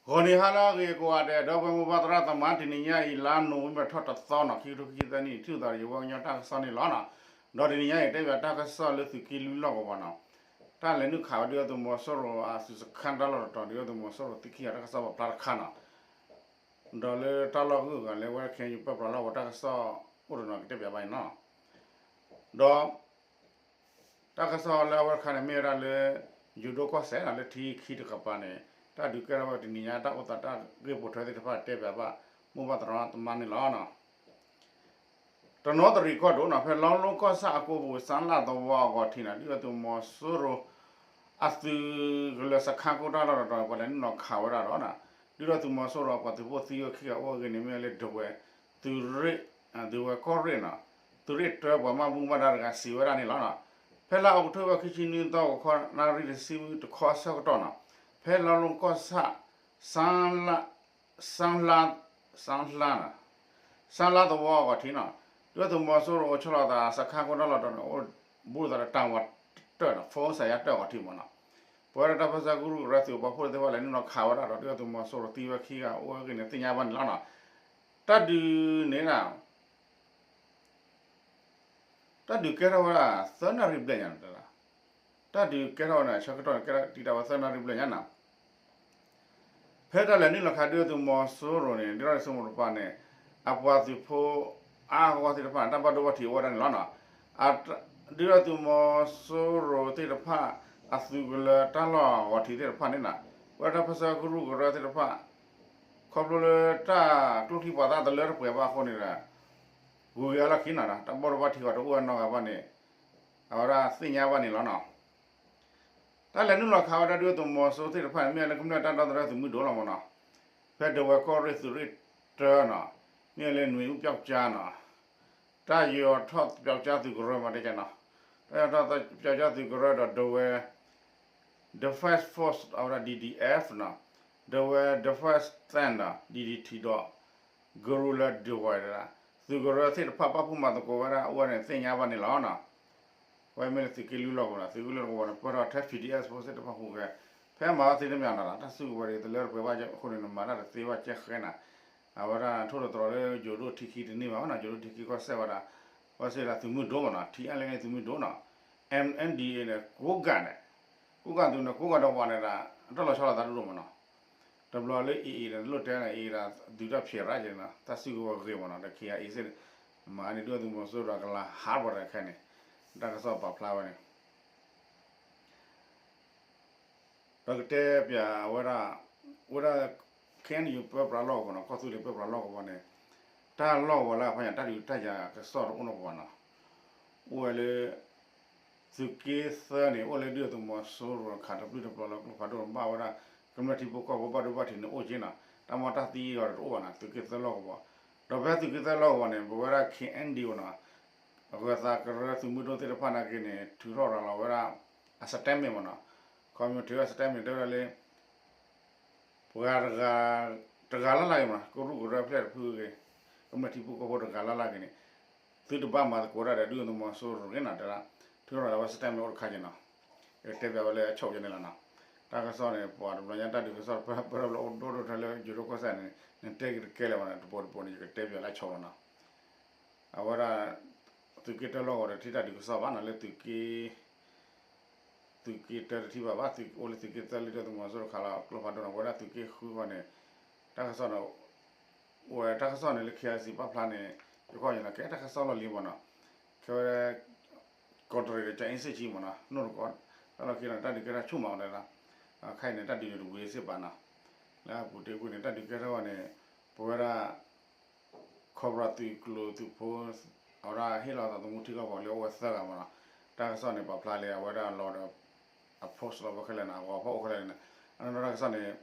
ဂီၤနံၤဟါလၢအဂ့ၤကိးဂၤဒဲး ဒီပုၢ်ဝဲၢ်မိၢ်ပၢ်သရၣ်သမါ တနံၤညါအံၤ လါနိၣ်ဝ့ဘၢၣ်ထီၣ်တသီနီၤ ခံကထိခံဆံသၢနံၣ် ထံၣ်သးဒီးယဝဲကညီတၢ်ကစီၣ်န့ၣ်လီၤနီၤ. ဒီးတနံၤညါအံၤ တဲဘၣ်တၢ်ကစီၣ်လၢသုးက့လွံၢ်လီၢ်ကဝီၤနီၤ, တၢ်လဲၤနုာ်ခးဝဲဒုၣ်ဒါသုးမီၤစိရိၤအသုးစခါတၢ်လီၢ်တတီၤ ဒုၣ်ဒါသုးမီၤစိရိၤသံခံဂၤတၢ်ကစီၣ်ပာ်ဖျါတခါနီၤ. ဒီးလၢတၢ်လီၢ်ဂုၤဂၤလၢဝဲ ခ့ၣ်အဲၣ်ယူၣ် ပၢပြးလီၢ်ကဝီၤတၢ်ကစီၣ်အိၣ်တနီၤ ကတဲပၠးဘၣ်အံၤနီၤ. ဒီး တၢ်ကစီၣ်လၢအဝဲတခါန့ၣ် မ့ၢ်ဝဲဒၣ်လၢ ယိၤဒိၣ်ကီၢ်စဲၣ်နီၤ လၢထံခံတကပၤန့ၣ် တၢ်ဒုးကဲထီၣ်ဝဲတနံၤညါ တၢ်အိၣ်သးတၢ်ဂ့ၢ်ပိာ်ထွဲသ့ၣ်တဖၣ် တဲပၠးဘၣ်မိၢ်ပၢ်သရၣ်သမါန့ၣ်လီၤ. တနီသရံၣ်ကီၢ်ဒိၣ်နီၤ ဖဲလီလိကီၢ်ဆၣ်အကိပူၤ စါလၢသဝီအဂီၢ်ထံးနီၤ ဒုၣ်ဒါသုးမီၤစိရိၤ အသုးကလၢၤစခါကိၢ်တၢ်လီၢ်တတီၤ ပှၤလဲၤနုာ်လီၤခးဝဲဒၣ်ဒီးနီၤ, ဒုၣ်ဒါသုးမီၤစိရိၤအပှၤသုးဖိသံဝဲခံဂၤအိၣ်အဂ့ၢ်န့ၣ် မ့ၢ်ဝဲလၢဒဝဲၢ် သုးရ့ၣ် ဒဝဲၢ်ကီၢ်ရ့ၣ်နီၤ, သုးရ့ၣ်တၢပှၤဘၣ်မူဘၣ်ဒါတဂၤစံးဝဲဒၣ်န့ၣ်လီၤနီၤ. ဖဲလါအီးကထိဘၢၣ် ခံဆံနွံသီ ဂီၤခီနၣ်ရံၣ်တဆံတခီအဆၢကတီၢ်နီၤ, ဖဲလီလိကီၢ်ဆၣ် စါလၢ စါလၢ စါလၢ စါလၢသဝီအဂီၢ်ထံးနီၤ, ဒုၣ်ဒါသုးမီၤစိရိၤအိၣ်ဆီလီၤသးစခါကိၢ်တၢ်လီၢ်တတီၤန့ၣ် အိၣ်ဘူးလိာ်သးဒီးတၢ်ဝးတၢၢ်နီၤ ဖီစၢၤယါတၢၢ်အဂီၢ်ထံးမ့ၢ်နီၤ, ပဝဲဒၣ်တၢ်ပၢဆှၢကရူၢ်ကရၢသုးပာ်ဖှိၣ်သ့ၣ်တဖၣ်လဲၤနုာ်လီၤခးဝဲဒၣ်ဒီး ဒုၣ်ဒါသုးမီၤစိရိၤသံဝဲခံဂၤအိၣ်အဂ့ၢ်န့ၣ် သ့ၣ်ညါဘၣ်န့ၣ်လီၤနီၤ. တၢ်ဒုးန့ၣ် တၢ်ဒုးကဲထီၣ်ဝဲဒၣ် သၢနၣ်ရံၣ်ဘျဲၣ်ညါန့ၣ်, တၢ်ဒုးကဲထီၣ်ဝဲန့ၣ် ဆၢကတီၢ်န့ၣ် ကဲထီၣ်တံာ်တာ်ဝဲသၢနၣ်ရံၣ်ဘျဲၣ်ညါနီၤ. ဖဲတၢ်လဲၤနုာ်လီၤခးဒုၣ်ဒါသုးမီၤစိရိၤန့ၣ် ဒုၣ်ဒါသုးမီၤစိရိၤတပၤန့ၣ် အပှၤသုးဖိအါအါဂီၢ်ဂီၢ်သ့ၣ်တဖၣ်န့ၣ် တၢ်ဘၣ်ဒိဘၣ်ထံးအိၣ်ဝဲဒၣ်န့ၣ်လီၤနီၤ. ဒုၣ်ဒါသုးမီၤစိရိၤသ့ၣ်တဖၣ် အသုးကလၢၤတၢ်လီၢ်အဂီၢ်ထံးသ့ၣ်တဖၣ်န့ၣ်နီၤ, ပဝဲဒၣ်တၢ်ပၢဆှၢကရူၢ်ကရၢသ့ၣ်တဖၣ် ခီဖျိလၢတၢ်ကျိချံမျိာ်သၣ်တလၢတပှဲၤဘၣ်အဃိန့ၣ်ဒီး ဂုၤက့ၤအလီၢ်ခံနီၤ တၢ်ဘၣ်ဒိဘၣ်ထံးဂီၤတအိၣ်ဝဲနီတဂၤဘၣ်န့ၣ် အဝဲဒၣ်သ့ၣ်ညါဘၣ်န့ၣ်လီၤနီၤ. တၢ်လဲၤနုာ်လီၤခးဝဲဒၣ်ဒုၣ်ဒါသုးမီၤစိရိၤသ့ၣ်တဖၣ်န့ၣ် မ့ၢ်လၢကမျၢၢ်တၢ်ဒီသဒၢသုးမုၢ်ဒိၣ်လီၤမ့ၢ်နီၤ, ဖဲဒဝဲၢ်ကီၢ်ရ့ၣ်သုးရ့ၣ်တၢနီၤ, မ့ၢ်လၢနွံအူပျီကၠါနီၤ, တၢ်ယီၤထီၣ်ပျီကၠါသုးကရၢမ့ၢ်တဲကနီၤ, တၢ်ယီၤထီၣ်ပျီကၠါသုးကရၢဒီးဒဝဲၢ် Defense Force အဝဲဒၣ် D D F နီၤ, ဒဝဲၢ် Defense Ten ဒီး D D T ဒီး ကရူၢ်လၢဒဝဲၢ် သုးကရၢသ့ၣ်တဖၣ်ပာ်ဖှိၣ်မၤသကိးဝဲဒၣ်အိၣ်ဝဲန့ၣ် သ့ၣ်ညါဘၣ်န့ၣ်လီၤနီၤ. ဝဲမ့ၢ်လၢသုးက့လွံၢ်လီၢ်ကဝီၤနီၤ, သုးက့လွံၢ်လီၢ်ကဝီၤန့ၣ် ပၢၢ်ထီၣ်ထဲ P D S ဖိသ့ၣ်တဖၣ်ဟူးဂဲၤ ဖဲမၤဝဲသ့ၣ်တမံၤနီၤ တၢ်စုကဝဲၤဒ်တလၢတပှဲၤဘၣ်အဃိန့ၣ် နမၤတၢ်တသ့ဘၣ်ကဲဃဲနီၤ. အဝဲဒၣ်ထိၣ်သတြီၤလၢယိၤဒိၣ်ထံခံတန့ၢ်ဘၣ်နီၤ, ယိၤဒိၣ်ထံခံကီၢ်စဲၣ်ဝဲဒၣ် ဝဲစ့ၢ်ဒၣ်သုးမုၢ်ဒိၣ်မ့ၢ်နီၤ, T N L A န့ၣ် သုးမုၢ်ဒိၣ်နီၤ, M N D A န့ၣ် ကိးကၣ်န့ၣ် ကိးကၣ်သုးန့ၣ် ကိးကၣ်ဒီးဝဲန့ၣ်ဒၣ် တၢ်လီၤဆီလိာ်သးဒိၣ်ဒိၣ်မ့ၢ်နီၤ. တဘျီလၢ A A န့ၣ် တလိၣ်တဲန့ၣ် A A ဒၣ်ဒုးတၢ်ဖျဲးရၣ်က့ၤနီၤ, တၢ်စုကဝဲၤဂ့ၤမ့ၢ်နီၤ, ဒီး K I A စ့ၢ် မၤန့ၢ်ဒုၣ်ဒါသုးမီၤစိရိၤအကလၤဟးပှၤတဂၤခဲန့ၣ် တၢ်ကစီၣ်ပာ်ဖျါဝဲန့ၣ် ဒီးကတဲပၠးဝဲဒၣ် ဝဲဒၣ် K N U ပၢပြးလီၢ်ကဝီၤနီၤ, ကီၢ်သူလ့ၤပၢပြးလီၢ်ကဝီၤန့ၣ် တၢ်လီၢ်ကဝီၤလၢအဖီညါ တၢ်ဒုးတၢ်ယၤကစီၣ်တအိၣ်နီတပှၤနီၤ. အိၣ်ဝဲလၢ သုးက့သၢန့ၣ် အိၣ်လၢဒုၣ်ဒါသုးမီၤစိရိၤခးတပျုၢ်တပျီၤလၢကျိဖးဒိၣ်ဘၣ်ဝဲဒၣ် ကမျၢၢ်ထံဖိကီၢ်ဖိဘၣ်ဒိဘၣ်ထံးန့ၣ်အိၣ်က့နီၤ, တၢ်မီၢ်တၢ်သံအဂီၢ်တအိၣ်ဘၣ်နီၤ, သုးက့သၢလီၢ်ကဝီၤ. ဒီးဖဲသုးက့သၢလီၢ်ကဝီၤန့ၣ် ပဝဲဒၣ် K N D O နီၤ အဂၢၤသးကရၢသုးမုၢ်ဒိၣ်သ့ၣ်တဖၣ်နာ်က့န့ၣ် ထုးထီၣ်ရၤလီၤဝဲဒၣ် အ statement မ့ၢ်နီၤ, ခီမ့ၢ်ထုးဝဲ statement တဲဝဲဒၣ်လၢ ပှၤတဂၤ တဂၤလၢ်လၢ်ဂ့ၤမ့ၢ်နီၤ, ကရူၢ်ကရၢဖျဲၣ်တဖုဂ့ၤ, ကမျၢၢ်ထံဖိကီၢ်ဖိတဂၤလၢ်လၢ်ဂ့ၤန့ၣ် သုတဘၣ်မၤသကိးတၢ်ဒီးဒုၣ်ဒါသုးမီၤစိရိၤတဂ့ၤနီၤ, တဲဒၣ် ထုးထီၣ်ရၤလီၤဝဲ statement အိၣ်တခါက့နီၤ, ယကတဲပၠးဝဲလၢအဆိးယဲန့ၣ်လီၤနီၤ. တၢ်ကစီၣ်န့ၣ် ပှၤတဘျီညါတၢ်ဒုးကစီၣ်ပၢၢ်ပၢၢ်လၢအိၣ်ဒိၣ်ဒိၣ်ထဲလၢယိၤဒိၣ်ကီၢ်စဲၣ်န့ၣ် နတဲက့ၤတကဲလၢၤဘၣ်န့ၣ် တပိၤတပိၤန့ၣ် ယကတဲပၠးလၢအဆိးလီၤနီၤ. အဝဲဒၣ် သုးက့တၢလီၢ်ကဝီၤဒီးထံၣ်တၢ်ဒုးကစီၣ်ဘၣ်နီၤ, လၢသုးက့ သုးက့တၢတထံၣ်ဘၣ်ဘၣ်, အိၣ်လၢသုးက့သၢလၢဒုၣ်ဒါသုးမီၤစိရိၤခးလီၤကျိဖးဒိၣ်နီၤ, ဝဲဒၣ်သုးက့ဃုဂီၢ်န့ၣ် တၢ်ကစီၣ်န့ၣ် အိၣ်ဝဲတၢ်ကစီၣ်န့ၣ်လၢ K I C ပာ်ဖျါန့ၣ် ယခီၣ်ယလီၤကဲတၢ်ကစီၣ်လီၢ်လံၤမ့ၢ်နီၤ, ခဲဝဲ ကီးတရံးဒီးကၠီအ့စ့ၣ်ကၠံမ့ၢ်နီၤ, နိၣ်တကီး တၢ်လီၢ်ခံန့ၣ် တၢ်ဒုးကဲထီၣ်ဆူၣ်မးဝဲဒၣ်, ခဲအံၤန့ၣ် တၢ်ဒုးန့ၣ်တဝံၤစ့ၢ်ဘၣ်နီၤ, လၢအပူၤတ့ၢ်ကွံာ်န့ၣ် တၢ်ဒုးကဲထီၣ်ဝဲန့ၣ် ပဝဲဒၣ် ခီဖျိသုးကျိၤသုးဖိ အဝဲဒၣ်ဟ့ၣ်လီၤသးသမူထံကီၢ်ပှၤလၢအိၣ်ဝဲသၢဂၤမ့ၢ်နီၤ, တၢ်ကစီၣ်န့ၣ် ပာ်ဖျါလၢအဝဲဒၣ်လီၤဒီး အ post လီၤဝဲခဲလၢာ်န့ၣ် အဂီၤဖီၣ်အိၣ်ခဲလၢာ်န့ၣ်, အနီၢ်နီၢ်တၢ်ကစီၣ်န့ၣ်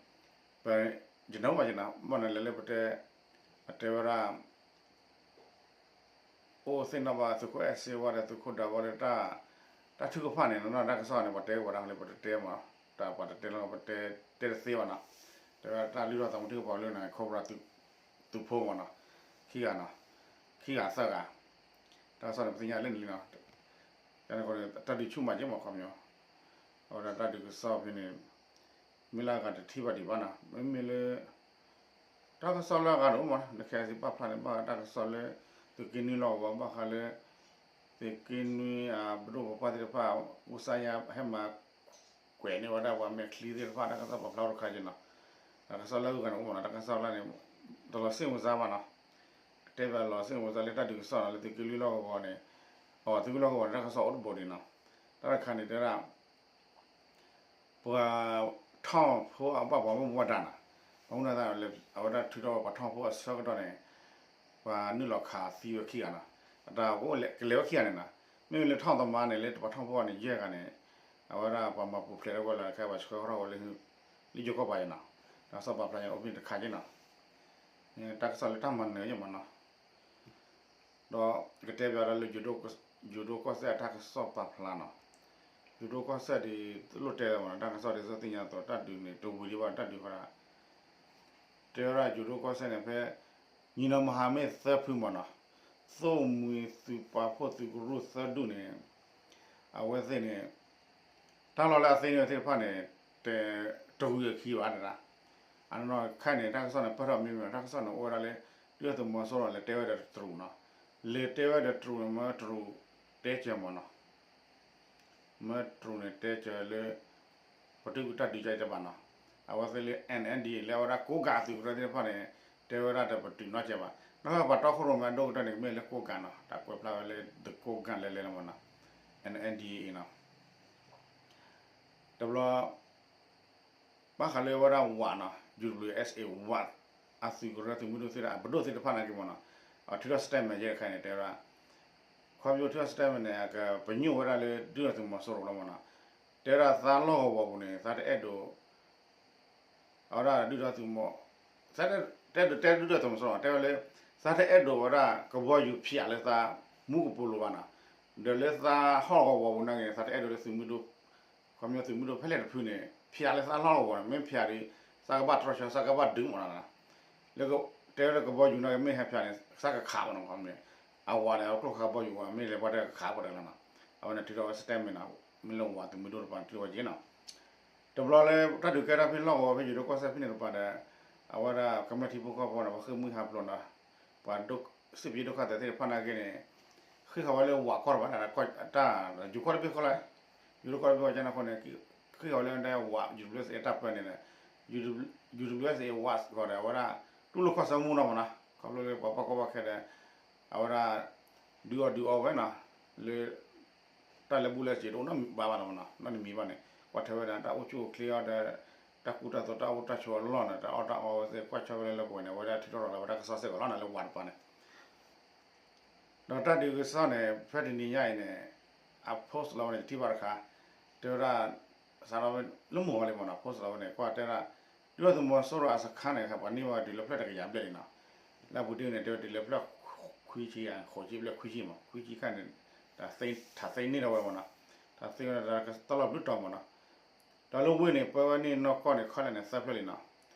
ပ ယနၢ်ဟူဘၣ်က့ၤနီၤ, ဘၣ်န့ၣ်လဲၤလၢပတဲ အတဲဝဲဒၣ် အိၣ်သ့ၣ်နီၣ်ဘၣ်သုးခိၣ်အဲၣ်စ့ဝါဒီးသုးခိၣ်ဒၤဝါလၢ တၢ်ထုကဖၣ်န့ၣ် နီၢ်နီၢ်တၢ်ကစီၣ်န့ၣ် ပှၤတဲဝဲဒၣ်လၢပတတဲမ့ၢ် တၢ်ပှၤတတဲလီၤ ပတဲတဲတသ့ဘၣ်နီၤ, တဲဝဲဒၣ်တၢ်လုၢ်ထီၣ်သးမူထံကီၢ်ပှၤလၢန့ၣ် ခီဖျိသုးဖိမ့ၢ်နီၤ, ခံဂၤနီၤ, ခံဂၤသၢဂၤ, တၢ်ကစီၣ်န့ၣ် ပသ့ၣ်ညါလၢန့ၣ်လံနီၤ, တၢ်ဒုးဆူၣ်မးက့ၤမ့ၢ်ခီပညီ, အဝဲဒၣ်တၢ်ဒုးကစီၣ်ဖဲန့ၣ် မ့ၢ်လၢအဂၤတထံၣ်ဘၣ်ဒံးဘၣ်နီၤ, မ့မ့ၢ်လၢ တၢ်ကစီၣ်လၢအဂၤတအိၣ်မးနီၤ, လၢခဲအံၤပာ်ဖျါန့ၣ် ဘၣ်ဃးတၢ်ကစီၣ်လၢ သုးက့နွံလီၢ်ကဝီၤ ဘၣ်ဃးလၢ သုးက့နွံအပဒိၣ်ပပှၢ်သ့ၣ်တဖၣ် အိၣ်စါယါဟဲမၤ ကွဲးန့ၢ်ဝဲဒၣ်ပှၤမဲာ်ချံသ့ၣ်တဖၣ် တၢ်ကစီၣ်ပာ်ဖျါအိၣ်တခါက့နီၤ, တၢ်ကစီၣ်လၢအဂၤန့ၣ်အိၣ်မးနီၤ, တၢ်ကစီၣ်လၢန့ၣ် တလီၤစ့ၣ်မုၢ်စါဘၣ်နီၤ, တဲဘၣ်လီၤစ့ၣ်မုၢ်စါလၢတၢ်ဒုးကစီၣ်နီၤ လၢသုးက့လွံၢ်လီၢ်ကဝီၤန့ၣ်, အသုးက့လွံၢ်လီၢ်ကဝီၤန့ၣ် တၢ်ကစီၣ်အိၣ်တဘိဒံးနီၤ, တၢ်တခါန့ၣ်တဲဒၣ် ပှၤထီၣ်ဖိအဘၣ်ပှၤမုၢ်မူအတၢ်နီၤ, ပှၤမုၢ်နသး အဝဲဒၣ်ထုးထီၣ်ဝဲပှၤထီၣ်ဖိအဆၢကတီၢ်န့ၣ် ပှၤနုာ်လီၤခးသံဝဲခံဂၤနီၤ, အတၢ်ကအိၣ်ကလဲၤဝဲခံဂၤန့ၣ်နီၤ, မ့မ့ၢ်လၢထီၣ်သမားန့ၣ် လၢပှၤထီၣ်ဖိန့ၣ် ယဲၢ်ဂၤန့ၣ်, အဝဲဒၣ်ပှၤမၤပူၤဖျဲးထီၣ်ဝဲလီၤ ခဲပှၤဆှၢထီၣ်ဝဲလၢ လၢယိၤကီၢ်ပၤယဲနီၤ, တၢ်ကစီၣ်ပာ်ဖျါန့ၣ် အိၣ်မ့ၢ်တခါက့နီၤ, တၢ်ကစီၣ်လၢတၢ်မၤနၢၤယဲမးနီၤ ဒီးကတဲဘၣ်ဒီးလၢ ယူၤဒိၣ်ကီၢ်စဲၣ်အတၢ်ကစီၣ်ပာ်ဖျါနီၤ, ယူၤဒိၣ်ကီၢ်စဲၣ်ဒ်သိးလိၣ်တဲဝဲမးနီၤ, တၢ်ကစီၣ်ဒ်သိးသ့ၣ်ညါအသိး တၢ်ဒုးန့ၣ် တဝံၤဒံးဘၣ်တၢ်ဒုးဃီဒၣ်, တဲဝဲဒၣ်ယူၤဒိၣ်ကီၢ်စဲၣ်န့ၣ် ဖဲ ညီနောင်မဟာမိတ်သၢဖုမးနီၤ, သိၣ်မှံၤသုးပာ်ဖှိၣ်သုးကရူၢ်သၢဒူၣ်န့ၣ် အဝဲသ့ၣ်န့ၣ် တၢ်လီၢ်လၢအသ့န့ၢ်ဝဲသ့ၣ်တဖၣ်န့ၣ် တ တဝံၤအခံဘၣ်တဒၣ်, အနီၢ်ခါန့ၣ် တၢ်ကစီၣ်န့ၣ် ပၢၢ်ထီၣ်မ့ၢ်မ့ၢ် တၢ်ကစီၣ်န့ၣ် အိၣ်ဝဲဒၣ်လၢ ဒုၣ်ဒါသုးမီၤစိရိၤလဲၤတဲဝဲဒီးတရူးနီၤ, လဲၤတဲဝဲဒီးတရူးန့ၣ် မၢတရူးတဲစၢၤမးနီၤ မၢတရူးန့ၣ်တဲစၢၤလၢ ပတုာ်ကတၢ်ဒုးကတၢ်ဘၣ်နီၤ, အဝဲသ့ၣ်လၢ NND လၢအဝဲဒၣ်ကိးကးအသုးကရၢသ့ၣ်တဖၣ်န့ၣ် တဲဝဲဒၣ်ဒီးပတုာ်နီတစဲးဘၣ်, နီၢ်ပှၤတီခိၣ်ရိၣ်မဲအဒိၣ်ကတၢၢ်န့ၣ် မ့ၢ်လၢကိးကးနီၤ, တၢ်ကွဲးဖျါဝဲလၢ the ကိးကးလဲၤလဲၤလီၤမးနီၤ, NNDAA နီၤ တဘျီ ဘၣ်ဃးလၢဝဲဒၣ်ဝးနီၤ UWSA ဝး အသုးကရၢသုးမုၢ်ဒိၣ်သ့ၣ်တဖၣ် အပဒိၣ်သ့ၣ်တဖၣ်နာ်က့မးနီၤ, အထုးထီၣ် statement ယဲၢ်တခါန့ၣ် တဲဝဲဒၣ် ခီဖျိထုးထီၣ် statement န့ၣ် အကပညိၣ်ဝဲဒၣ်လၢဒုၣ်ဒါသုးမီၤစိရိၤလီၤမးနီၤ, တဲဝဲဒၣ်သးလီၢ်ကဝီၤပူၤန့ၣ် သးတအဲၣ်ဒိး အဝဲဒၣ်ဒုၣ်ဒါသုးမီၤ သးတအဲၣ်ဒိးတဲဒုၣ်ဒါသုးမီၤစိရိၤနီၤ, တဲဝဲလၢ သးတအဲၣ်ဒိးဝဲဒၣ်ကဘီယူၤဖၠးလၢသးမူကပိာ်လိၤဘၣ်နီၤ, ဒီးလၢသးဟီၣ်ကဝီၤပူၤနာ်က့န့ၣ် သးတအဲၣ်ဒိးလၢသုးမုၢ်ဒိၣ် ခီပညီသုးမုၢ်ဒိၣ်ဖဲလဲၣ်တဖုန့ၣ် ဖၠးလၢသးလီၢ်ကဝီၤန့ၣ် မ့ၢ်ဖၠးဒီး သးကဘၣ်တြီဆၢ သးကဘၣ်ဒုးမးနီၤ, လၢ တဲဝဲလၢကဘီယူၤနာ်က့မ့ၢ်ဟဲဖၠးန့ၣ် သးကခးဘၣ်နီၤ, ခီပညီ အဝၤန့ၣ် အကျိၣ်ခးကဘီယူၤဝဲ မ့ၢ်လဲၤပှၤတဲကခးပှၤတဂၤလီၤနီၤ, အဝဲန့ၣ်ထုးထီၣ်ဝဲ statement နီၤ, မ့ၢ်လၢဝၤသုးမုၢ်ဒိၣ်တပၤန့ၣ် ထုးထီၣ်ဝဲက့ၤနီၤ, တဘျီလၢတၢ်ဒုးကဲထီၣ်ဖဲလီၢ်ကဝီၤဖဲယူၤဒိၣ်ကီၢ်စဲၣ်ဖဲန့ၣ်တပၤဒီး အဝဲဒၣ်ကမျၢၢ်ထံဖိကီၢ်ဖိန့ၣ် ပှၤဃ့ၢ်မှံဟးဖျိးနီၤ, ပှၤ စစ်ပြေးဒုက္ခသည် သ့ၣ်တဖၣ်နာ်က့န့ၣ် ဃ့ၢ်ဃီၤဝဲလၢဝးကီၢ်တပၤန့ၣ် တၢ်ယူၤကီၢ်တဘ့ၣ်ဃီလီၤ, ယူၤဒိၣ်ကီၢ်တဘ့ၣ်ဃီကန့ၣ်အဃိန့ၣ် ဃ့ၢ်ဃီၤဝဲလၢဒဲဝး ယူၤဒိၣ်ပျဲၢ်စ့တၢ်ပၢန့ၣ်ဒီး ယူၤဒိၣ်ပျဲၢ်စ့ဝးဃီၤဒီး အဝဲဒၣ်တူၢ်လိာ်ခီၣ်ဆၢမူနီၤမးနီၤ, ခီဖျိလၢပှၤဘၣ်ကီဘၣ်ခဲဒီး အဝဲဒၣ် ဒုးအီၣ်ဒုးအီဝဲနီၤ, လၢ တၢ်လၢဘူၣ်လၢစ့တအိၣ်နီတမံၤဘၣ်ဘၣ်လီၤမးနီၤ, နီတမံၤဘၣ်န့ၣ် ကွၢ်ထွဲဝဲဒၣ်တၢ်အိၣ်ဆူၣ်အိၣ်ချ့အီၤဒီး တၢ်ကူတၢ်သိးတၢ်အိၣ်တၢ်ဆိးအလီၢ်န့ၣ် တၢ်အီၣ်တၢ်အီဝဲသ့ၣ် ကွၢ်ထွဲဝဲလၢလၢပှဲၤပှဲၤန့ၣ် အဝဲဒၣ်ထုးထီၣ်လီၤလၢအဝဲဒၣ်ကစီၣ်စ့ၢ်ကီးလီၤနီၤ လၢဝးတပၤန့ၣ် ဒီးတၢ်ဒုးကစီၣ်န့ၣ် ဖဲတနံၤညါအံၤန့ၣ် အ post လီၤဝဲန့ၣ် ယထံၣ်ဘၣ်တခါ တဲဝဲဒၣ် စးထီၣ်ဝဲလၢမိၢ်ဝဲလံမးနီၤ post လီၤဝဲန့ၣ် ကွၢ်တဲဒၣ် ဒုၣ်ဒါသုးမီၤစိရိၤအစခါန့ၣ် ပှၤန့ၢ်ဝဲဒုးလၢဖျၢၣ်တကယၤဘျဲၣ်လံနီၤ, လၢအပူၤတ့ၢ်န့ၣ် တဲဝဲဒုးလၢဖျၢၣ်ခွံဆံ ဃိးဆံဘျဲၣ်ခွံဆံမး ခွံဆံခါန့ၣ် ထးသ့န့ၢ်ထီၣ်ဝဲမးနီၤ, ထးသ့ဝဲဒၣ်တၢ်လီၢ်ဘျုးတီၤမးနီၤ, ဒီးလၢဝ့ၢ်န့ၣ်ပၢဝဲန့ၢ်နီၢ်ကီၢ်န့ၣ် ခဲလၢာ်န့ၣ် သၢဖျၢၣ်လံနီၤ,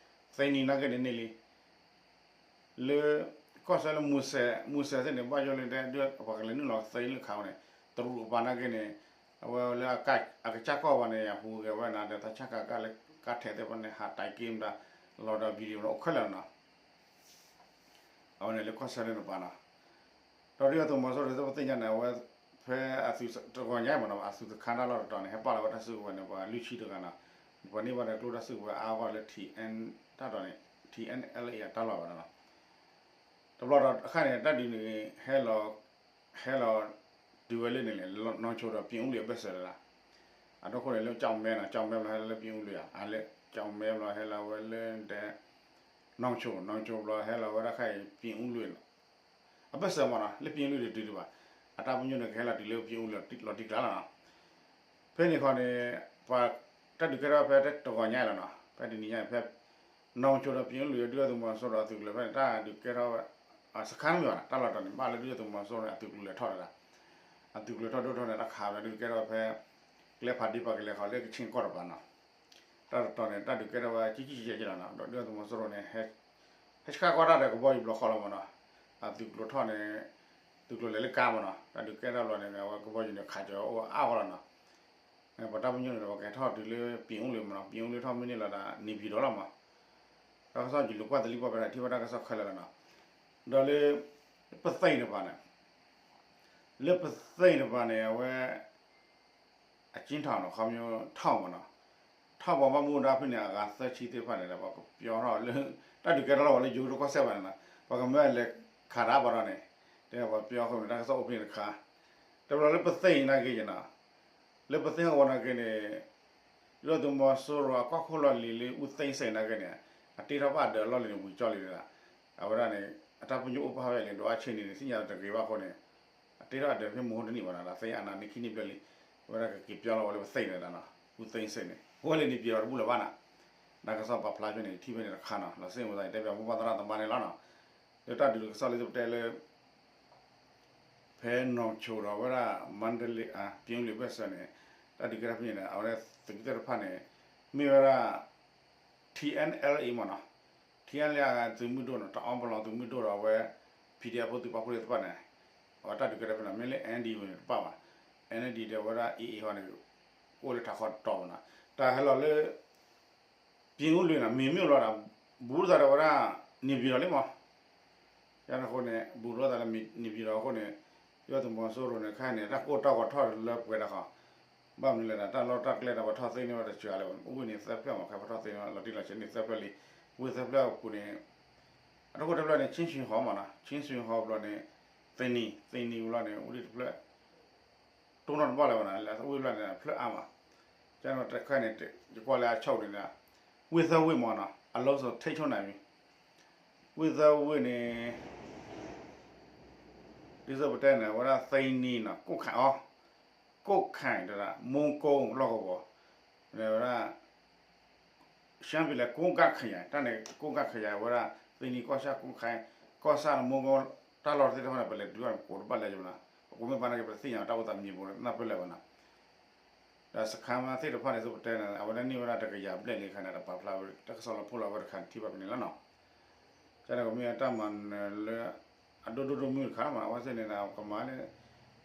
သ့န့ၣ်နာ်က့န့ၣ်န့ၢ်လံ လၢ ကီၢ်ဆၢလၢမူစဲး မူစဲးသ့ၣ်န့ၣ် ဘၣ်ယိၣ်လၢဒဲဒုး ပှၤကလဲၤနုာ်လီၤသ့လၢခးဝဲန့ၣ် တရူးအပၤနာ်က့န့ၣ် အဝဲလၢ အကစၢ်ကီၢ်ဘၣ်န့ၣ် အဟူးဂဲၤဝဲန့ၣ်ဒီး သးဆၣ်ကၤကၢ်လၢကါထဲးသ့ၣ်တဖၣ်န့ၣ် ဟးတဲက့ၤမတၤ လီၤဒီး video န့ၣ် အိၣ်ခဲလၢာ်လီၤနီၤ အဝဲန့ၣ်လၢကီၢ်ဆၢလၢနပၤနီၤ, ဒီးဒုၣ်ဒါသုးမီၤစိရိၤသ့ၣ်တဖၣ်သ့ၣ်ညါန့ၣ် အဝဲ ဖဲအသုးတဂီၤညါမးနီၤ အသုးတခါတၢ်လီၢ်တတီၤန့ၣ် ဟဲပာ်လီၤဝဲတၢ်စုကဝဲၤန့ၣ် ပှၤလွံၢ်ဆံတဂၤနီၤ, ပှၤန့ၢ်ဘၣ်ဒီးကျိၣ်တၢ်စုကဝဲၤအါဂီၢ်လၢ ထံ တၢ်တီၤန့ၣ် ထံ အဲလ် အတၢ်လီၢ်ဘၣ်နီၤ, တဘျီဒီးအခါန့ၣ် တၢ်ဒုးန့ၣ် ဟဲလီၤ ဟဲလီၤ တုၤဝဲလၢန့ၣ်လဲၣ် နီၢ်ဆိဒီး ပြင်ဦးလွင် အဘၢၣ်စၢၤလီၤ, အဒိခိၣ်န့ၣ်လၢ ကျောက်မဲ နီၤ ကျောက်မဲ ဘျီဟဲလီၤလၢ ပြင်ဦးလွင် ဧါ, အလၢ ကျောက်မဲ ဘျီဟဲလီၤဝဲလၢဒဲ နီၢ်ဆိ နီၢ်ဆိ ဘျီဟဲလီၤဝဲဒၣ်ခဲအံၤ ပြင်ဦးလွင် အဘၢၣ်စၢၤမးနီၤ လၢ ပြင်ဦးလွင် တတုၤဒံးဘၣ်, အတၢ်ပညိၣ်န့ၣ် ကဟဲလီၤတုၤလၢ ပြင်ဦးလွင် လီၤတံၢ်ကျါလီၤနီၤ, ဖဲန့ၣ်ခီန့ၣ် ပှၤတၢ်ဒုးကဲထီၣ်ဖဲတဂီၤညါလီၤနီၤ, ဖဲတနံၤညါန့ၣ် ဖဲ နီၢ်ဆိဒီး ပြင်ဦးလွင် ဒုၣ်ဒါသုးမီၤစိရိၤအသုးကျိၤဖဲန့ၣ် တၢ်ဒုးကဲထီၣ်ဝဲ စခါမ့ၢ်ဘၣ်နီၤ တၢ်လီၢ်တတီၤန့ၣ် ဘၣ်လၢဒုၣ်ဒါသုးမီၤစိရိၤန့ၣ် အသုးကျိၤလဲၤထီၣ်တဒၣ်, အသုးကျိၤထီၣ်ဒိၣ်ထီၣ်န့ၣ် တၢ်ခးဝဲဒၣ်ဒုးကဲထီၣ်ဖဲ ကျဲဖးဒံးပှၤကလဲၤခီလၢကခ့ၣ်ကီၢ်တပၤနီၤ, တၢ်တတီၤန့ၣ် တၢ်ဒုးကဲထီၣ်ဝဲ ကံကံကံကဲကဲလီၤနီၤ, ဒီးဒုၣ်ဒါသုးမီၤစိရိၤန့ၣ် ဟဲဆှၣ်ကွၢ်တၢ်ဒီးကဘီယူၤဘျီဃီလီၤမးနီၤ, အသုးကျိၤထီၣ်န့ၣ် သုးကျိၤလဲၤလၢကါမးနီၤ, တၢ်ဒုးကဲထီၣ်ဘျီန့ၣ် အဝဲကဘီယူၤန့ၣ် ခးကၠီၤအိၣ်အါဂီၢ်လီၤနီၤ, ပှၤတၢ်ပညိၣ်န့ၣ်ဒီး ပှၤကဟဲထီၣ်တုၤလၢ ပြင်ဦးလွင် မးနီၤ, ပြင်ဦးလွင် ထီၣ်မ့ၢ်န့ၣ်လီၤဒီး နေပြည်တော် လီၤမး, တၢ်ကစီၣ် ယလူၤကွၢ်သလံပှၢ်ဖဲဒၣ် ထံၣ်ဘၣ်တၢ်ကစီၣ်ခဲလၢာ်လီၤနီၤ, ဒီးလၢ ပသ့ၣ်တဖၣ်န့ၣ် လၢပသ့ၣ်တဖၣ်န့ၣ် အဝဲ အကျဉ်းထောင်နီၤ ခီဖျိ ထောင် မးနီၤ, ထောင် ပှၤဘၣ်မူဘၣ်ဒါဖဲန့ၣ် အဂၤသၢဆံသ့ၣ်တဖၣ်န့ၣ်ဒီး ပှၤကပျီထီၣ်လၢ တၢ်ဒုးကဲထီၣ်လီၤဝဲလၢယိၤဒိၣ်ကီၢ်စဲၣ်ဘၣ်န့ၣ်နီၤ, ပှၤကမၢအလဲၤခးတၢ်ဘၣ်ဒီးန့ၣ်, တဲပှၤပျီအဃိန့ၣ် တၢ်ကစီၣ်အိၣ်ဖဲန့ၣ်တခါ, တဘျီလၢပသ့ၣ်အံၤနာ်က့နီၤ, လၢပသ့ၣ်ဟီၣ်ကဝီၤနာ်က့န့ၣ် ဒုၣ်ဒါသုးမီၤစိရိၤအကီၢ်ခိၣ်လီၢ်လံၤလၢ ဦးသိန်းစိန် နာ်က့န့ၣ် အတ့ထီၣ်ဘၣ်ဒၢးအလီၢ်လံၤန့ၣ် ဝံၤကၠီလံၤဒၣ်, အဝဲဒၣ်န့ၣ် အတၢ်ပညိၣ်အိၣ်ပာ်ဖဲလဲၣ် ဒိးအဆ့ၣ်န့ၣ် သ့ၣ်ညါတဂ့ၤဘၣ်အဃိန့ၣ် အတ့ထီၣ်အဒၢးဖဲမဟိတနံၣ်ဘၣ်နီၤ, ဒီးသ့ၣ်ညါအနၤန့ၣ်ခံနံၣ်ဘျဲၣ်လံ, အဝဲဒၣ်ကက့ၤပျီလီၤဝဲလၢပသ့ၣ်န့ၣ်ဒၣ်နီၤ, ဦးသိန်းစိန် န့ၣ် ဟိလံၤန့ၣ် ပျီၤတဘူၣ်လၢၤဘၣ်နီၤ, တၢ်ကစီၣ်ပာ်ဖျါဖဲန့ၣ် ထံၣ်ဖဲန့ၣ်တခါနီၤ, လီၤစ့ၣ်မုာ်သး ယတဲပၠးမိၢ်ပၢ်သရၣ်သမါန့ၣ်လီၤနီၤ, လၢတၢ်ဒုးတၢ်ကစီၣ်လၢပတဲလၢ ဖဲနီၢ်ဆိဒီးဝဲဒၣ် မါဒလ့ ပြင်ဦးလွင် ဘၢၣ်စၢၤန့ၣ် တၢ်ဒုးကဲထီၣ်ဖဲန့ၣ် အဝဲဒၣ်သုးကတၢၢ်တဖၣ်န့ၣ် မ့ၢ်ဝဲဒၣ် ထံအဲၣ်အဲလ်အ့ မးနီၤ, ထံအဲၣ်အဲလ်အ့ သုးမုၢ်ဒိၣ်နီၤ, တအီပလီသုးမုၢ်ဒိၣ်ဒီးအဝဲ PDF ဖိသုးပာ်ဖှိၣ်သ့ၣ်တဖၣ်န့ၣ် အဝဲတၢ်ဒုးကဲထီၣ်ဖဲန့ၣ် မ့ၢ်လၢ NDO န့ၣ်တပၣ်ဘၣ်, NDO ဒီးဝဲဒၣ် AA ဃီန့ၣ် အိၣ်လၢထးခီတီၤမးနီၤ, တၢ်ဟဲလီၤလၢ ပြင်ဦးလွင် နီၤ မ့ၢ်မ့ၢ်လီၤဒီး ဘူးလိာ်သးဒီးဝဲဒၣ် နေပြည်တော် လံမး ယန့ၣ်အဃိန့ၣ် ဘူးလိာ်သးလၢ နေပြည်တော် အဃိန့ၣ် ဒုၣ်ဒါသုးမီၤစိရိၤန့ၣ် ခဲအံၤန့ၣ် တၢ်ကိၢ်တၢ်ဂီၤထီၣ်လၢပှဲၤတၢ်ဃီ, ဘၣ်မနုၤလဲၣ်ဒီး တၢ်လီၢ်တၢ်ကျဲဒီး ပှၤထီၣ်သ့န့ၢ်ဝဲတစှၤလၢၤဘၣ်, အိၣ်ဝဲန့ၣ်သၢဖျၢၣ်မး, ခဲပှၤထီၣ်သ့န့ၢ်ဝဲလီၤတံၢ်လီၤဆဲးန့ၣ်သၢဖျၢၣ်လံ, ဝ့ၢ်သၢဖျၢၣ်အပူၤန့ၣ် အတခိၣ်တဖျၢၣ်န့ၣ် ချင်းရွှေဟော် မးနီၤ, ချင်းရွှေဟော် ဘျီန့ၣ် သိန္နီ, သိန္နီ ဘျီန့ၣ် အိၣ်ဒံးတဖျၢၣ် တိၢ်နီၣ်တဘၣ်လၢၤဘၣ်နီၤ, လၢဝ့ၢ်ဘျီန့ၣ် ဖျၢၣ်အါမး, ကန့ၣ်တခါန့ၣ် ယကွၢ်လၢအဆိန့ၣ် ဝ့ၢ်သၢဝ့ၢ်မးနီၤ, အလုံးစုံထိန်းချုပ်နိုင်ပြီ, ဝ့ၢ်သၢဝ့ၢ်န့ၣ် ဒ်သိးပတဲန့ၣ် အဝဲဒၣ် သိန္နီ နီၤ, ကွတ်ခိုင် အီၤ, ကွတ်ခိုင် တဲဒၣ် မူးကိုး လီၢ်ကဝီၤ, ဝဲဒၣ် ရှမ်းပြည်နယ် ကိုးကန့်ခရိုင် တၢ်န့ၣ် ကိုးကန့်ခရိုင် အဝဲဒၣ် သိန္နီ ကီၢ်ဆၣ် ကွတ်ခိုင် ကီၢ်ဆၣ် မူးကိုး တၢ်လီၢ်သ့ၣ်တဖၣ်န့ၣ် ပလဲၤဒုးဘၣ်န့ၣ် ပကိးတဘၣ်လၢၤဘၣ်နီၤ, ပကိးမ့ၢ်ဘၣ်နာ်က့ ပတသ့ၣ်ညါတၢ်အိၣ်သးမံၤပူၤန့ၣ် နၢ်ပၢၢ်လၢၤဘၣ်နီၤ, ဒီးစခါမးသ့ၣ်တဖၣ်န့ၣ် ဒ်သိးပတဲန့ၣ် အဝဲဒၣ်န့ၢ်ဝဲဒၣ်တကယၤဘျဲၣ်လံအခါန့ၣ် တပာ်ဖျါဝဲ တၢ်ကစီၣ်လၢဖီလာ်ဝဲတခါန့ၣ် ထံၣ်ဘၣ်ဖဲန့ၣ်လီၤနီၤ, ကန့ၣ်ကမ့ၢ်တၢ်မၤနၢၤလၢ အဒိၣ်ဒိၣ်ဒိၣ်မုၢ်တခါမး အဝဲသ့ၣ်န့ၣ်ဒီး ကမၤလၢ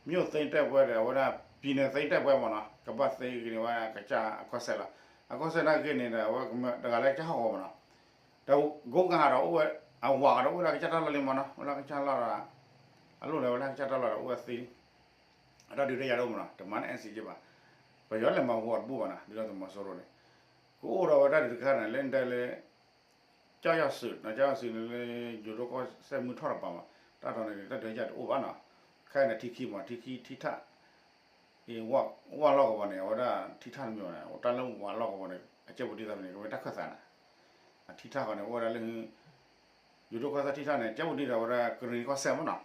မြို့သိမ်းတိုက်ပွဲဒီး အဝဲဒၣ် ပြည်နယ်သိမ်းတိုက်ပွဲ မးနီၤ, ကဘၣ်သိမ်းက့ၤန့ၢ်ဝဲဒၣ်ကစၢ်အကီၢ်စဲၣ်လီၤ, အကီၢ်စဲၣ်နာ်က့န့ၣ်ဒီး အဝဲကမၢတဂၤလၢကစၢ်ဟီၣ်ကဝီၤမးနီၤ, ဒီးကိးကၤဒီးအိၣ်ဝဲ အဝၤဒီးအိၣ်ဝဲဒၣ်ကစၢ်တၢ်လီၢ်လံမးနီၤ, အိၣ်လၢကစၢ်လီၢ်ဒီး အလိၣ်န့ၣ်ဝဲဒၣ်ကစၢ်တၢ်လီၢ်ဒီးအိၣ်ဝဲသ့, အတၢ်ဒုးတၢ်ယၤတအိၣ်မးနီၤ, တမၤန့ၢ် NCA ဘၣ်, ပယီၤလဲၤမၤဟူအီၤတဘူၣ်ဘၣ်နီၤ, ဒ်သိးသုးမီၤစိရိၤန့ၣ် ကအိၣ်ဒီးဝဲတၢ်ဒုးတခါန့ၣ် လၢဒၢလၢ ကၠီယီၢ်စုး ကၠီယီၢ်စုးန့ၣ်လၢ ယိၤဒိၣ်ကီၢ်စဲၣ်မုၢ်ထီၣ်တပၤမး, တၢ်တီၤန့ၣ် တၢ်ဒုးတၢ်ယၤတအိၣ်ဘၣ်နီၤ, ခဲအံၤန့ၣ် ထံခံမး ထံခံထံထၣ် ဝၢ်လီၢ်ကဝီၤန့ၣ် အဝဲဒၣ်ထံထၣ်တမံၤဘၣ်န့ၣ် အိၣ်တၢ်လၢဝၢ်လီၢ်ကဝီၤန့ၣ် အကဲပူၤဒ်သိးန့ၣ် ကမ့ၢ်တၢ်ခၢၣ်သးန့ၣ်, အထံထၣ်ဃီန့ၣ် အိၣ်ဝဲဒၣ်လၢ ယိၤဒိၣ်ကီၢ်စဲၣ်ထံထၣ်န့ၣ် ကဲပူၤဒ်သိးဝဲဒၣ်ကရံၣ်နံၤကီၢ်စဲၣ်မးနီၤ,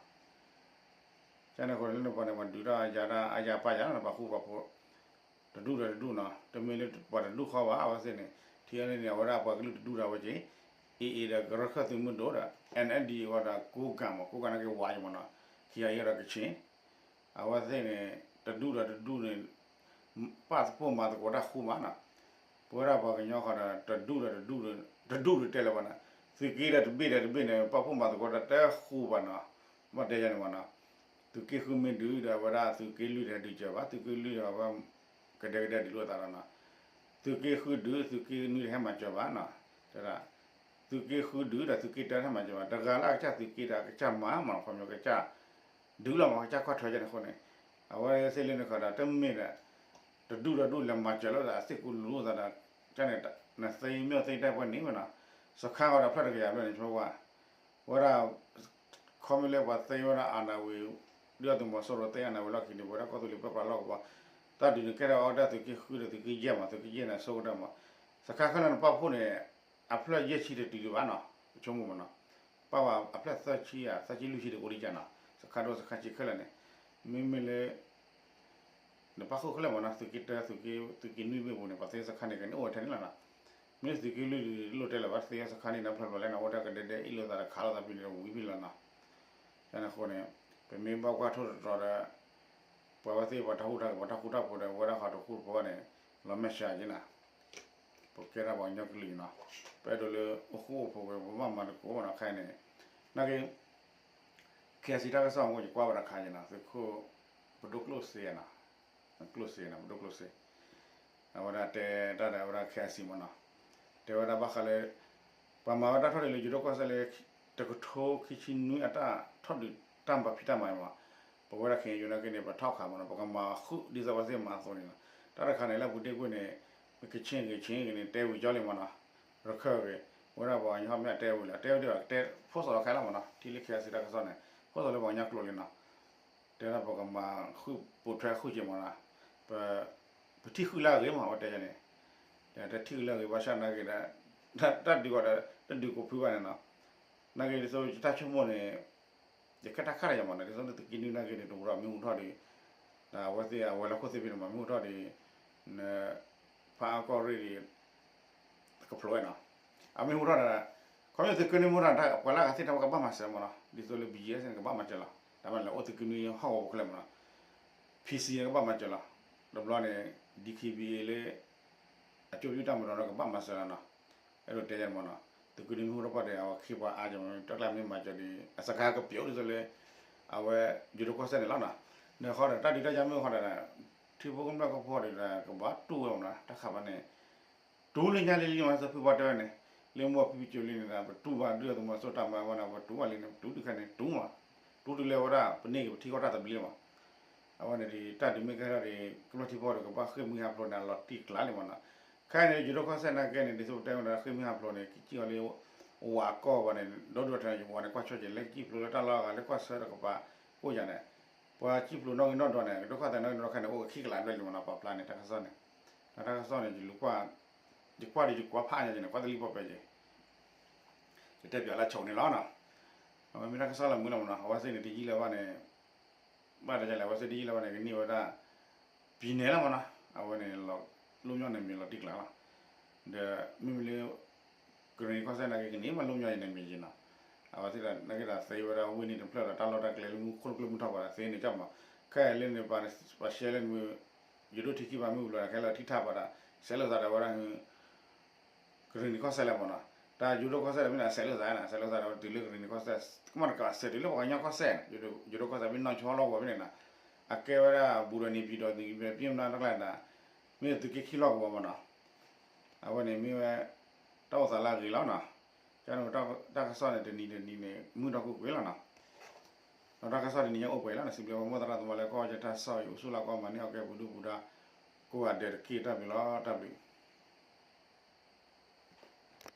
ကန့ၣ်အဃိန့ၣ် လၢနပၤန့ၣ် ပှၤဒုးတၢ်ယၤတၢ်အါယၤပာ်ယၤနီၤ ပာ်ဃူပာ်ဖိး တဒူၣ်ဒီးတဒူၣ်နီၤ, တမ့ၢ်လၢပှၤတဒူၣ်ဃီဘၣ် အဝဲသ့ၣ်န့ၣ် ထံအန့ၣ်န့ၣ် အဝဲဒၣ်ပှၤကလုာ်တဒူၣ်ဒီးဝဲက့ၤ, အ့ၣ်အ့ၣ်ဒီးကရၢခၢၣ်သုးမုၢ်ဒိၣ်ဒီး NLD ဝဲဒီးကိးကၤမး ကိးကၤနာ်က့ဝၤအံၤမးနီၤ, ခံဂၤအံၤဒီးကချ့ၣ်, အဝဲသ့ၣ်န့ၣ် တဒူၣ်ဒီးတဒူၣ်န့ၣ် ပာ်ဖှိၣ်မၤသကိးတၢ်ဃူမးနီၤ, ပဝဲဒၣ်ပှၤကညီဃီဒီး တဒူၣ်ဒီးတဒူၣ်, တဒူၣ်တတဲလၢၤဘၣ်နီၤ, သုးက့ဒီးတဘ့ၣ်ဒီးတဘ့ၣ်န့ၣ် ပာ်ဖှိၣ်မၤသကိးတၢ်တဃူဘၣ်နီၤ, ဘၣ်တဲယၤန့ၣ်မးနီၤ, သုးက့ဃုမ့ၢ်ဒုးဒီး အဝဲဒၣ်သုးက့လွံၢ်တဟဲဒုးစၢၤဘၣ်, သုးက့လွံၢ်ဒီးအဝဲ ကဒဲကဒဲဒုးလိာ်သးလီၤနီၤ, သုးက့ဃုဒုး သုးက့နွံတဟဲမၤစၢၤဘၣ်နီၤ, တဲဒၣ် သုးက့ဃုဒုးဒီးသုးက့တၢတဟဲမၤစၢၤဘၣ်, တဂၤလၢအကစၢ်သုးက့ဒီးအကစၢ်မၤမးနီၤ, ခီဖျိကစၢ် ဒုးလီၤမး ကစၢ်ကွၢ်ထွဲယၤန့ၣ်အဃိန့ၣ်, အဝဲသ့ၣ်လၢန့ၣ်ဃီဒီး တမ့ၢ်ဒီး တဒူၣ်ဒီးဒူၣ်လဲၤမၤစၢၤလိာ်သး အသ့ၣ်ကူလူၤလိာ်သးဒီး ကန့ၣ် နသိမ်းမြို့သိမ်းတိုက်ပွဲန့ၣ်မးနီၤ, စခါဃီဒီးဖျၢၣ်တကယၤဘျဲၣ်န့ၣ် ဆိဝဲ ဝဲဒၣ် ခီမ့ၢ်လၢပှၤသိမ်းဝဲဒၣ် အာဏာဝယ် ဒုၣ်ဒါသုးမီၤစိရိၤသိမ်းအာဏာဝယ်လီၢ်ခံန့ၣ် ပဝဲဒၣ်ကီၢ်သူလ့ၤပၢပြးလီၢ်ကဝီၤ တၢ်ဒုးန့ၣ်ကဲထီၣ်အီၤဒၣ်သုးက့ဃုဒီးသုးက့ယဲၢ်မး သုးက့ယဲၢ်န့ၣ် အဆိကတၢၢ်မး စခါခဲလၢာ်န့ၣ်ပာ်ဖှိၣ်န့ၣ် အဖျၢၣ်ယဲၢ်ဆံတတုၤဒံးဘၣ်နီၤ ပဆိကမိၣ်မးနီၤ ပာ်ဝဲအဖျၢၣ်သၢဆံဧါ သၢဆံလွံၢ်ဆံတအိၣ်ဒံးကနီၤ စခါဒိၣ်စခါဆံးခဲလၢာ်န့ၣ် မ့မ့ၢ်လၢ နပာ်ဃုာ်ခဲလၢာ်မးနီၤ သုးက့တၢ သုးက့ သုးက့နွံမ့ၢ်ပူၤန့ၣ် ပှၤသ့စခါန့ၣ်ကန့ၣ်အိၣ်ဝဲထဲန့ၣ်လီၤနီၤ မ့ၢ်သုးက့လွံၢ်တလိၣ်တဲလၢၤဘၣ် သ့စခါန့ၣ်ဒီးဖျၢၣ်ဖျၢၣ်လဲၣ်န့ၣ် အိၣ်တၢ်ကဒဲဒဲအ့ၣ်လိာ်သးဒီးခးလိာ်သးဖဲန့ၣ်ဒီးဝံၤဖဲလီၤနီၤ ယန့ၣ်အဃိန့ၣ် ပမ့ၢ်ဘၣ်ကွၢ်ထိၣ်သတြီၤဒီး ပှၤဝဲသ့ၣ်ပှၤတၢ်ဟူးတၢ်ဂဲၤပှၤတၢ်ဃူတၢ်ဖိးဒီး ဝဲဒၣ်ဃီတဃူတဖိးန့ၣ် လီၤမဲာ်ဆှးက့ၤနၤ ပကဲဒၣ်ပှၤကညီကလုာ်နီၤ ပအဲၣ်ဒိးလၢအိၣ်ဃူအိၣ်ဖိးဝဲ ပဘၣ်မၤသကိးနီၤ ခဲအံၤန့ၣ် နာ်က့ KIC တၢ်ကစီၣ်အဂီၢ် ယကွၢ်ဝဲဒၣ်ခါက့ၤနီၤ သုးခိၣ် ပဒိၣ်ကျိၣ်စ့နီၤ ကျိၣ်စ့နီၤ ပဒိၣ်ကျိၣ်စ့ အဝဲဒၣ်တဲတၢ်ဒီးအဝဲဒၣ် ခဲအစံၤ မ့ၢ်နီၤ, တဲဝဲဒၣ်ဘၣ်ဃးလၢ ပှၤမၤဝဲတၢ်ထီၣ်ဒုးလၢယိၤဒိၣ်ကီၢ်စဲၣ်လၢ တကထိခံဆံနွံအတၢ်ထီၣ်ဒုးတၢ်မၤဖံးတၢ်မၤအံၤမ့ၢ်, ပဝဲဒၣ်ခဲအံၤယိၤနာ်က့န့ၣ် ပထီၣ်ခးမ့ၢ်နီၤ, ပကမၤဃုာ်ဒ်သိးပှၤသ့ၣ်မၤအသိးန့ၣ်လီၤ. တၢ်တခါန့ၣ် လၢအပူၤတ့ၢ်ကွံာ်န့ၣ် ကခ့ၣ်ဂ့ၤခ့ၣ်ဂ့ၤန့ၣ် တဲဝံၤကၠီလံမ့ၢ်နီၤ, ရခၢၣ်ဂ့ၤ, ဝဲဒၣ်ပှၤကညီဟီၣ်မ့ၢ်အတဲဝံၤလီၤ, တဲဝဲဒၣ် တဲဖိစီၣ်လီၤခဲလၢာ်မ့ၢ်နီၤ, ထံၣ်လၢခဲအစံၤတၢ်ကစီၣ်န့ၣ် ဖိစီၣ်လၢပှၤကညီကျိာ်လံနီၤ. တဲဒၣ်ပကမၤဃုာ်ပိာ်ထွဲဃုာ်က့ၤမ့ၢ်နီၤ, ပ ပထံၣ်ဃုာ်လၢအဂ့ၤမ့ၢ် အဝဲတဲယၤန့ၣ်, တဲထံၣ်ဃုာ်လၢအဂ့ၤ ဘၣ်ဆၣ်နာ်က့ဒီး တၢ်ဒုးဂီၤဒီး တဒုးကိးဖုဘၣ်န့ၣ်နီၤ. နာ်က့ဒ်သိးယတၢ်ဆိကမိၣ်န့ၣ် ယကဲတၢ်ခါဒီးယၤမ့ၢ်နီၤ, ဒ်သိးလၢသုးက့နွံနာ်က့န့ၣ် တဝီဒီးမ့ၢ်ဟူထီၣ်ဒီး ဒီးအဝဲသ့ၣ်အဝဲၤလီၢ်ခိၣ်သ့ၣ်ဖဲန့ၣ်မ့ၢ် မ့ၢ်ဟူထီၣ်ဒီး ဖးအါကီၢ်ရ့ၣ်ဒီး ကဖျိးဝဲနီၤ. အမ့ၢ်ဟူထီၣ်ဒီး ခီဖျိသုးက့နွံမ့ၢ်ဟူထီၣ်န့ၣ် ပှၤလၢအဂၤသ့ၣ်တဖၣ်ကဘၣ်မၤစၢၤမ့ၢ်နီၤ, ဒ်သိးလၢ ဘီၣ်ကၠီၣ်အ့စ့ၣ်န့ၣ် ကဘၣ်မၤစၢၤလီၤ, တၢ်မၤလၢအိၣ်သုးက့နွံဟီၣ်ကဝီၤဖိခဲလၢာ်မ့ၢ်နီၤ, ဖံစံန့ၣ်ကဘၣ်မၤစၢၤလီၤ, တဘျီန့ၣ် ဒံခ့ဘံအ့ လၢ အကၠိပူၤတၢ်မၤဒီးကဘၣ်မၤစၢၤလီၤနီၤ. အဲၣ်ဒိးတဲယၤန့ၣ်မ့ၢ်နီၤ, သုးက့နွံမ့ၢ်ဟူထီၣ်ပှၢ်ဒီး အဝဲခ့ပှၤအါကမ့ၢ် တၢ်ကျါမ့ၢ်မၤစၢၤဒီး အစကါကပျိာ်ဒ်သိးလၢ အဝဲ ယိၤဒိၣ်ကီၢ်စဲၣ်န့ၣ်လီၤနီၤ. ဒီးဃီဒီး တၢ်ဒုးတၢ်ယၤမ့ၢ်ဃီဒီး ထံဖိကီၢ်ဖိဒီး ကဘၣ်တူၢ်ဝဲမ့ၢ်နီၤ, တၢ်ခးဘၣ်န့ၣ် တူၢ်လၢညါလံလံမ့ၢ် သဖုပှၢ်တဲဝဲန့ၣ်, လၢမ့ၢ်ဖံဖံကၠိလံန့ၣ်ဒီး ပတူၢ်ဘၣ်ဒုၣ်ဒါသုးမီၤစိရိၤတၢ်မၤဝဲန့ၣ် ပတူၢ်ဘၣ်လံန့ၣ် ပတူၢ်ဒုးခဲန့ၣ် တူၢ်မး, တူၢ်တုၤလၢဝဲဒၣ် ပန့ၢ်က့ၤပထံကီၢ်တၢ်သဘျ့မး. အဝဲန့ၣ်ဒီး တၢ်ဒုးမ့ၢ်ကဲထီၣ်ဒီး ကမျၢၢ်ထံဖိဒီး ကဘၣ်ဃ့ၢ်မှံဟးဖျိးန့ၣ် အလီၤတံၢ်ကျါလံမ့ၢ်နီၤ. ခဲအံၤန့ၣ် ယိၤဒိၣ်ကီၢ်စဲၣ်နာ်က့န့ၣ် ဒ်သိးပတဲဝဲဒၣ် ဃ့ၢ်မှံဟးဖျိးန့ၣ် ကစံၣ်အီၤလၢ ဝးကီၢ်ဘၣ်န့ၣ် ဒီဒူၣ်ထီန့ၣ် ယဝၤန့ၣ် ကွၢ်ဆိက့ၤလၢကစံၣ်ဖျိးလၢတၢ်လီၢ်အဂၤ လၢကွၢ်ဆၢတကပၤအိၣ်ယၤန့ၣ်, ပှၤစံၣ်ဖျိးနီၣ်ဂံၢ်နီၣ်ဒွးန့ၣ် ဒိၣ်ကီၢ်စဲၣ်နီၣ်ဂံၢ်နီၣ်ဒွးခဲန့ၣ် အိၣ်ခံကလးဒွဲၣ်လံမ့ၢ်နီၤ ပာ်ဖျါန့ၣ် တၢ်ကစီၣ်န့ၣ်, တၢ်ကစီၣ်န့ၣ် ယကွၢ်ဒီးယကွၢ်ဖးညါက့ၤန့ၣ် ကွၢ်တလံၣ်ပီၣ်ပဲက့ၤ ယတဲပၠးလၢဆိးန့ၣ်လီၤနီၤ. အဝဲမ့ၢ်တၢ်ကစီၣ်လၢမုာ်လီၤမ့ၢ်နီၤ, အဝဲသ့ၣ်န့ၣ်တယံာ်လၢၤဘၣ်န့ၣ်, ဘၣ်တယလဲၣ် အဝဲသ့ၣ်တယံာ်လၢၤဘၣ်န့ၣ် ကန့ၢ်ဝဲဒၣ် ပံၤနဲၣ်လီၤမ့ၢ်နီၤ, အဝဲန့ၣ် လီၤလိၣ်ညီန့ၣ်မ့ၢ်လီၤတံၢ်ကျါလီၤ. ဒီးမ့မ့ၢ်လၢ ကရ့ၣ်နံၤကီၢ်စဲၣ်နာ်က့ ကန့ၢ်မးလိၣ်ညီယံၤန့ၣ်မ့ၢ်ယံၤနီၤ, အဝဲသ့ၣ်နာ်က့ဒီးသ့ဝဲဒၣ်ဝ့ၢ်န့ၣ်တဖျၢၣ်ဒီး တၢ်လီၢ်တၢ်ကျဲလၢမူခိၣ်တကျိမုၢ်ထီၣ်ပှၤဒီးသ့န့ၣ်ကၠီမး, ခဲအံၤလၢန့ၣ် ပှၤရှဲလၢန့ၣ် ယိၤဒိၣ်ထံခံပၤမ့ၢ်ဝံၤလီၤ ခဲလၢာ်ထံၣ်ထၣ်ပှၤဒီး ဆဲးလိာ်သးဒီးဝဲဒၣ် ကရ့ၣ်နံၤကီၢ်စဲၣ်လၢမ့ၢ်နီၤ, တၢ်ယိၤဒိၣ်ကီၢ်စဲၣ်ဒီးမ့ၢ်န့ၣ် ဆဲးလိာ်သးန့ၣ် ဆဲးလိာ်သးဒီးတုၤလၢကရ့ၣ်နံၤကီၢ်စဲၣ်, ကမ့ၢ်တကးဆဲးတုၤလၢပှၤကညီကီၢ်စဲၣ်န့ၣ်, ယိၤဒိၣ်ကီၢ်စဲၣ်မ့ၢ်နီၢ်ဆီလီၤဝဲဖဲန့ၣ်နီၤ, အကဲဝဲဒၣ်ဘူးဒီးန့ၣ် ပံၤဒီးန့ၣ် ပံၤမနုၤတၢ်ကျါန့ၣ်, မ့ၢ်သုးက့ခံလီၢ်ကဝီၤမ့ၢ်နီၤ, အဝဲန့ၣ်မ့ၢ်ဝဲ တၢ်အိၣ်သးလၢအဂ့ၤလီၤနီၤ, ကန့ၣ် တၢ်ကစီၣ်န့ၣ် တနံၤတနံၤန့ၣ် မုၢ်ဒီကူကွ့ၤလီၤနီၤ ဒီးတၢ်ကစီၣ်တနံၤညါအိၣ်ပှဲၤလီၤန့ၣ် စံးဘျုးမိၢ်သရၣ်သမါလၢကီၢ်ကၠီတၢ်ကစီၣ်အံၤ အိၣ်ဆူၣ်လၢကီၢ်မၤန့ၢ်အီၣ်ကဲပူၤဒုၣ်ပူၤဒါ ကိးဂၤဒဲးတက့ၢ် တၢ်ဘျုးလီၤ တၢ်ဘျုး